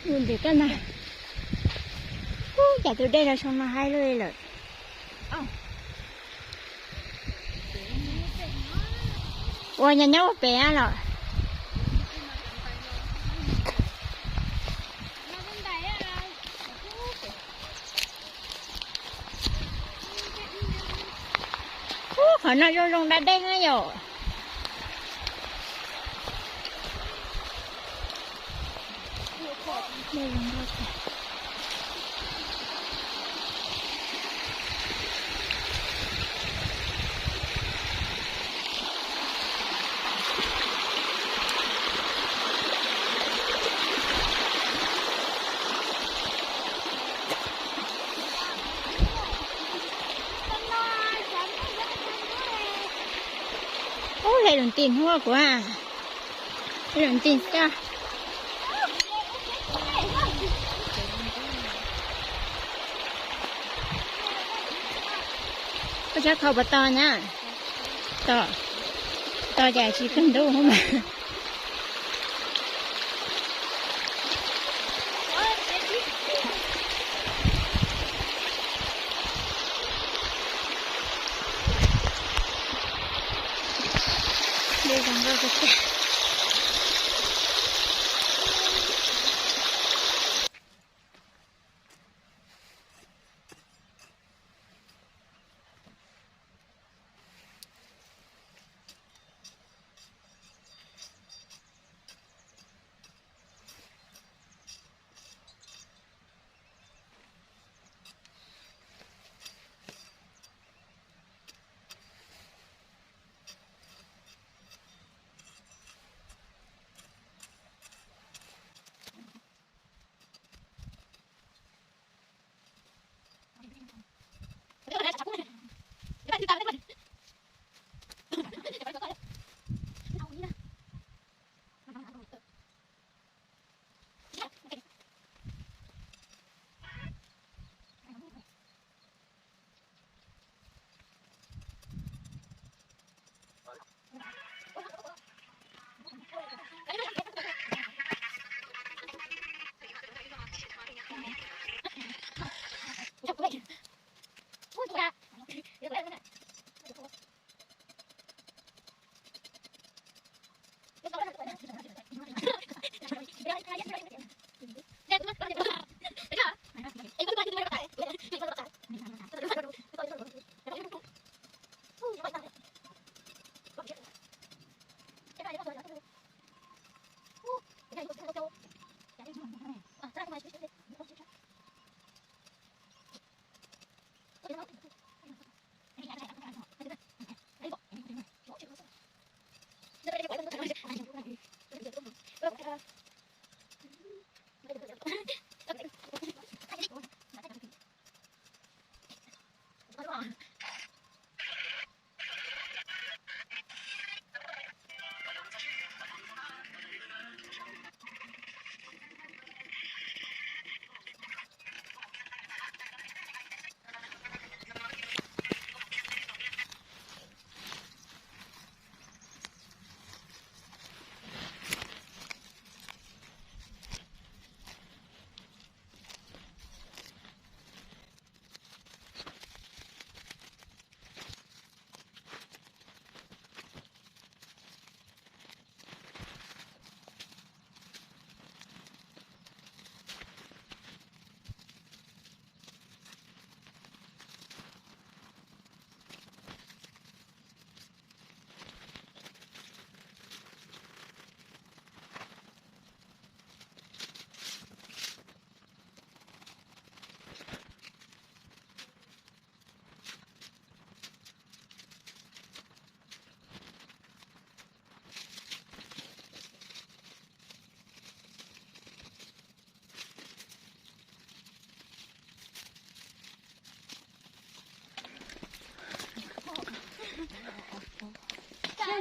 Tus ntws koj na, ub, cas tus dej no zoo no haib luaj li lawm. Ua nyob nyob ua pem los. Ub, qhov no zoo zoo da dej na yom. Ub, hle lus nti hnub kuv, hle lus nti xwb. Koj txhob kho puas to na. To, to cas tsis kawg ntuj mas.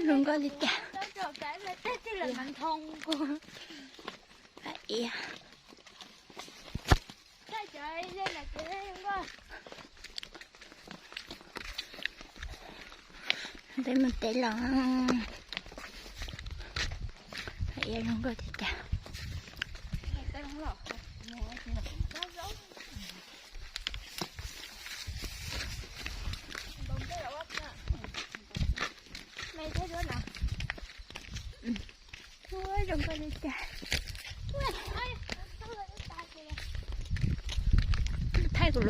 Zoo nkauj li cas. Peb mus teb los, zoo nkauj li cas. Thaij kuv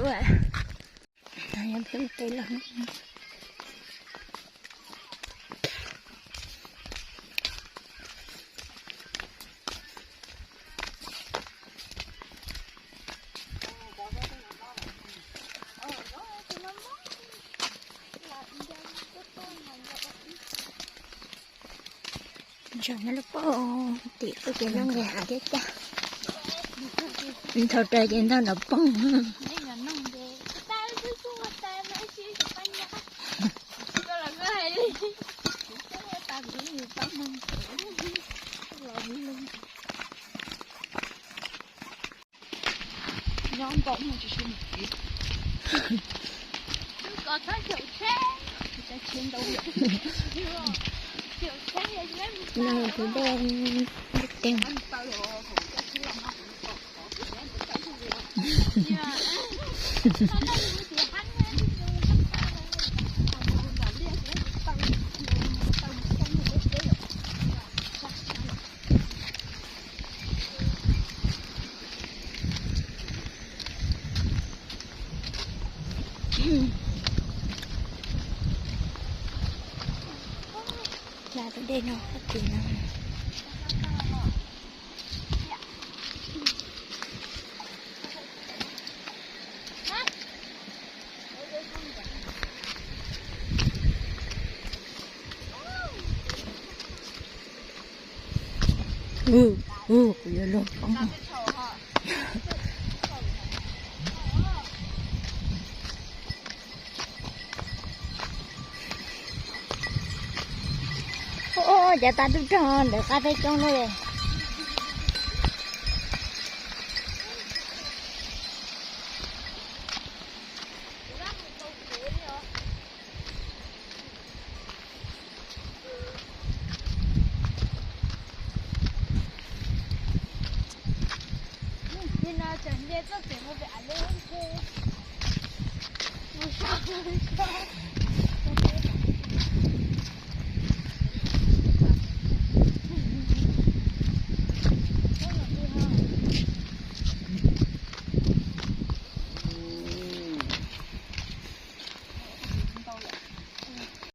lub. Ntsog nyob lub pob tim qub ces noj nqis hav thiab cas. Nthau raws ces ntog nrov poob. Nyob nkaum mus tsis su mus txiv. No yog tus dej, dej teeg. Hla tus dej no hab tim no. Kuv yuav luag poob. Ua cas tau tub rog ntawm qab peb coob lawm. Nim no tseem nce txoj kev mus pem av leb mus so so.